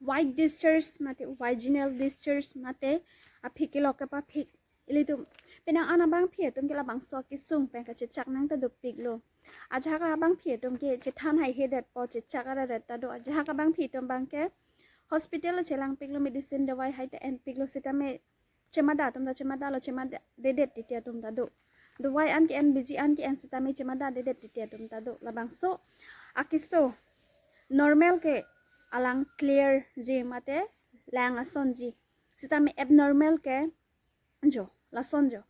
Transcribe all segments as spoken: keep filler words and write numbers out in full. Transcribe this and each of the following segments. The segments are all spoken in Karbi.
white discharge mate vaginal discharge mate aphik kelok kepaphik. Ilitum penang an abangpi atum ke labangso akesung pen kachechak nang ta dopiklo. Ajahak abangpi atum ke chethan haihedetpo, chechak aredet ta do. Ajahak abangpi atum abang ke hospital chelangpiklo, medicine dawai hai ta enpiklo, sitame chemada atum ta chemadalo, chemadadedet titi atum ta do. Dawai an ke-en, biji an ke-en sitame chemadadedet titi atum ta do. Labangso akeso normal ke alang clear ji mate lang asonji. Sitame abnormal ke jo, lason jo.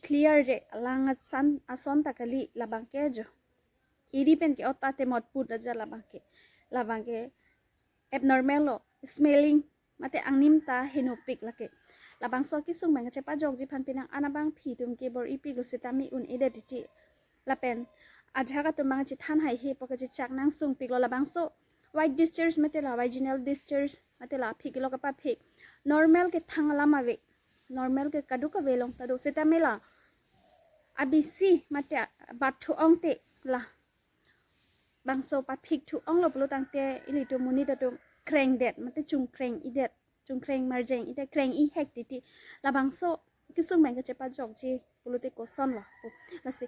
Clear je, alang ason, ason ta kali, labang ke jo. Iri pen ke-ot ta temot put aja labang ke. Labang ke abnormal lo, smelling mate angnim ta henopik lake. Labangso akesung pen kachepajokji aphan penang an abangpi atum ke bor-ipiklo sitame un-edet titi. Lapen ajahak atum abang chethan haihepo, kachechak nang sungpiklo. Labangso white discharge mate la vaginal discharge mate la aphik kelok kepaphik normal ke thang alam ave. Normal ke kadokave along ta do, sitame la abisi mate batthu ong te la bangso paphik thu onglo pulo tangte ilitum monit atum krengdet mate chungkreng-idet, chungkreng marjeng-idet, kreng-ihek titi. Labangso akesung pen kachepajokji pulote kosonlo pu. Lasi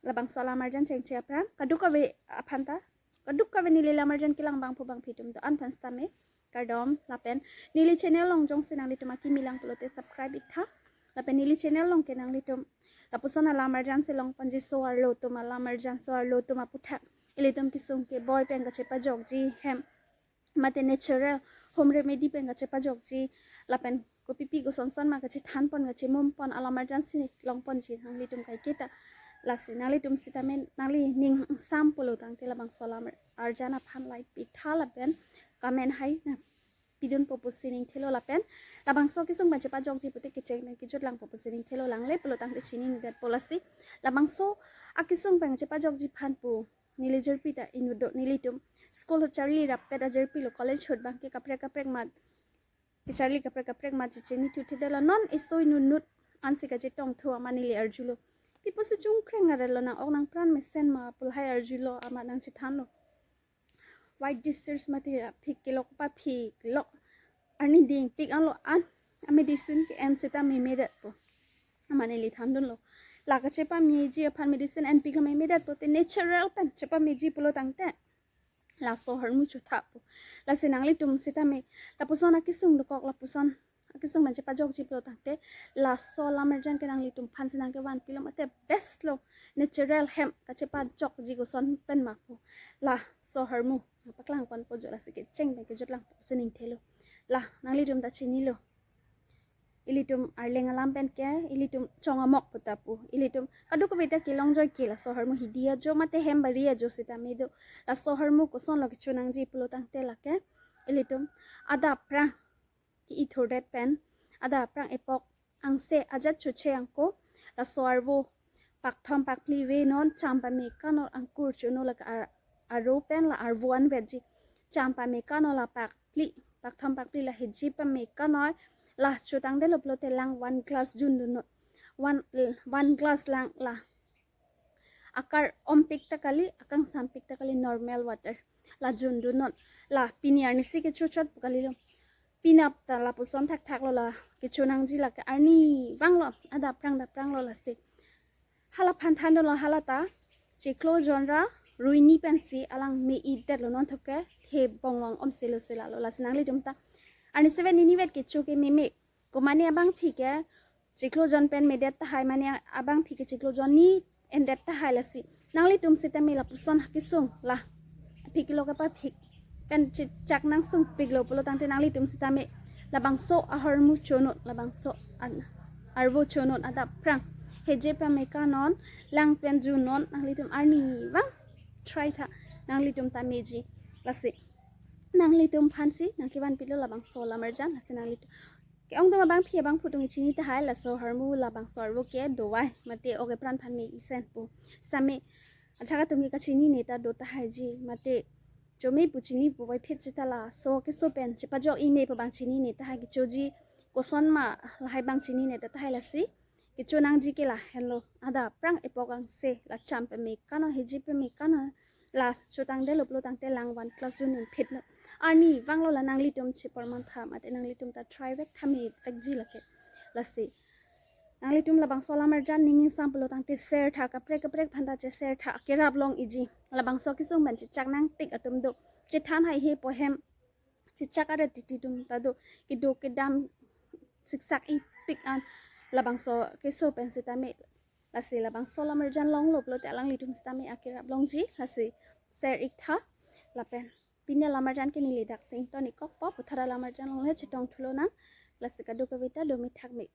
labangso alam arjan chengche aphrang kadokave aphan ta, kadokave neli alam arjan kelang abangphu abangpi atum do-an aphan sitame kardom. Lapen neli channel along jongsi nanglitum akimi lang pulote subscribe iktha. Lapen neli channel along ke nanglitum lapuson alam arjan si longponji, so-arlo atum alam arjan, so-arlo atum aputhak ilitum kesung keboi pen kachepajokji hem mate natural home remedy pen kachepajokji, lapen kopipi kosonson ma kachethanpon kachemumpon alam arjan si longponji nanglitum kaiketa. Lasi nanglitum sitame nangli ning angsam pulo tangte labangso alam arjan aphan like iktha lapen comment hai nangpidunpo pusi ning thelo. Lapen labangso akesung pen chepajokji pute kecheng nang kejotlangpo pusi ning thelo, langle pulo tangte chininedetpo. Lasi labangso akesung pen chepajokji aphan pu neli jirpi ta inut do. Nelitum school ahut charli rappet ajirpi lo, college ahut abang ke kaprek kaprek amat, kecharli kaprek kaprek amat chechini thuthedetlo. Non eso inutnut ansi kachetongthu amat neli arjulo, pi pusi chungkreng aretlo, nang-ok nangpran mesen ma pu lahai arjulo, amat nangchethanlo. White discharge mate aphik kelok paphik lo, arni dingpik anlo, an amedicine ke-en sita memedetpo. Amat neli thandunlo, la kachepameji aphan medicine enpiklo memedetpo, te natural pen chepameji pulo tangte laso ahormu chothapo. Lasi nanglitum sitame lapuson akesung dokok, lapuson akesung pen chepajokji pulo tangte laso alam arjan ke nanglitum aphansi nangkevanpilo, mate best lo, natural hem kachepajokji koson pen ma pu. Laso ahormu paklangponpo jo, lasi kecheng pen kejotlangpo pusi ning thelo. La nanglitum ta chinilo, ilitum Arleng alam pen ke ilitum chong amok puta pu. Ilitum kadokave ta kelong joike laso ahormu hidi ajo mate hem bari ajo sitame do. Laso ahormu kosonlo kechonangji pulo tangte lake ilitum adap aphrang ke-ithurdet pen adap aphrang epok angse ajat choche angko laso arvo pakthom pakphli venon, cham pame kanor, angkur chonon, lake ar-, aro pen la arvo anvetji. Cham pame kanor la pakphli, pakthom pakphli la heji pame kanor, la chotangdetlo pulote lang one glass jundunnon. One, one glass lang la akar ompik ta kali, akangsampik ta kali, normal water. La jundunnon. La pini arnisi kechochot pu kalilo. Penap ta lapuson thakthaklo, la kechonangji lake arnivanglo, adap aphrang dap aphranglo lasi. Hala aphan thandunlo, hala ta chiklo jonra ruini pensi alang me-idetlo, non thok ke the bongvang omselo sela lo. Lasi nanglitum ta arni seven ninivet kecho ke meme. Komane abangpi ke chiklo jon pen medet tahai, mane abangpi ke chiklo jon ni endet tahai lasi. Nanglitum sitame lapuson akesung la aphik kelok kepaphik pen chechak nang sungpiklo pulo tangte nanglitum sitame labangso ahormu chonon, labangso an-, arvo chonon adap aphrang. Heji pame kannon, lang pen junnon, nanglitum arnivang try tha, nanglitum ta meji. Lasi nanglitum aphansi nangkevanpilo labangso alam arjan, lasi nanglitum ke-ongdung abangpi abangphu atum chini tahai, laso ahormu labangso arvo ke dawai mate ok epran aphan me-isen pu. Sitame ajahak atum ke kachinine ta do tahaiji, mate chome pu chini pu voiphit sita laso keso pen chepajok-ime pu abang chinine tahai, kechoji koson ma lahai abang chinine ta tahai. Lasi kechonangji ke lahenlo, adap aphrang epok angse la cham pame kannon, heji pame kannon, la chotangdetlo pulo tangte lang one glass jun-un phitlo. arni vanglo la nanglitum chepor mantha mate nanglitum ta try vek tha me vekji lake. Lasi nanglitum labangso alamarjan ning ingsam pulo tangte share tha, kaprek kaprek aphan ta che share tha, kerap long iji. Labangso kesung pen chechak nangtik atum do, chethan haihe po hem, chechak arat titi atum ta do, kedo kedam siksak ipik an labangso keso pen sitame. Lasi labangso alamarjan longlo pulote alanglitum sitame akerap longji. Lasi share ik tha. Lapen pini alamarjan ke neli dak si ington ik kokpo, puthot alamarjan longle chetong thulo nang. Lasi kadokave ta do mithak me.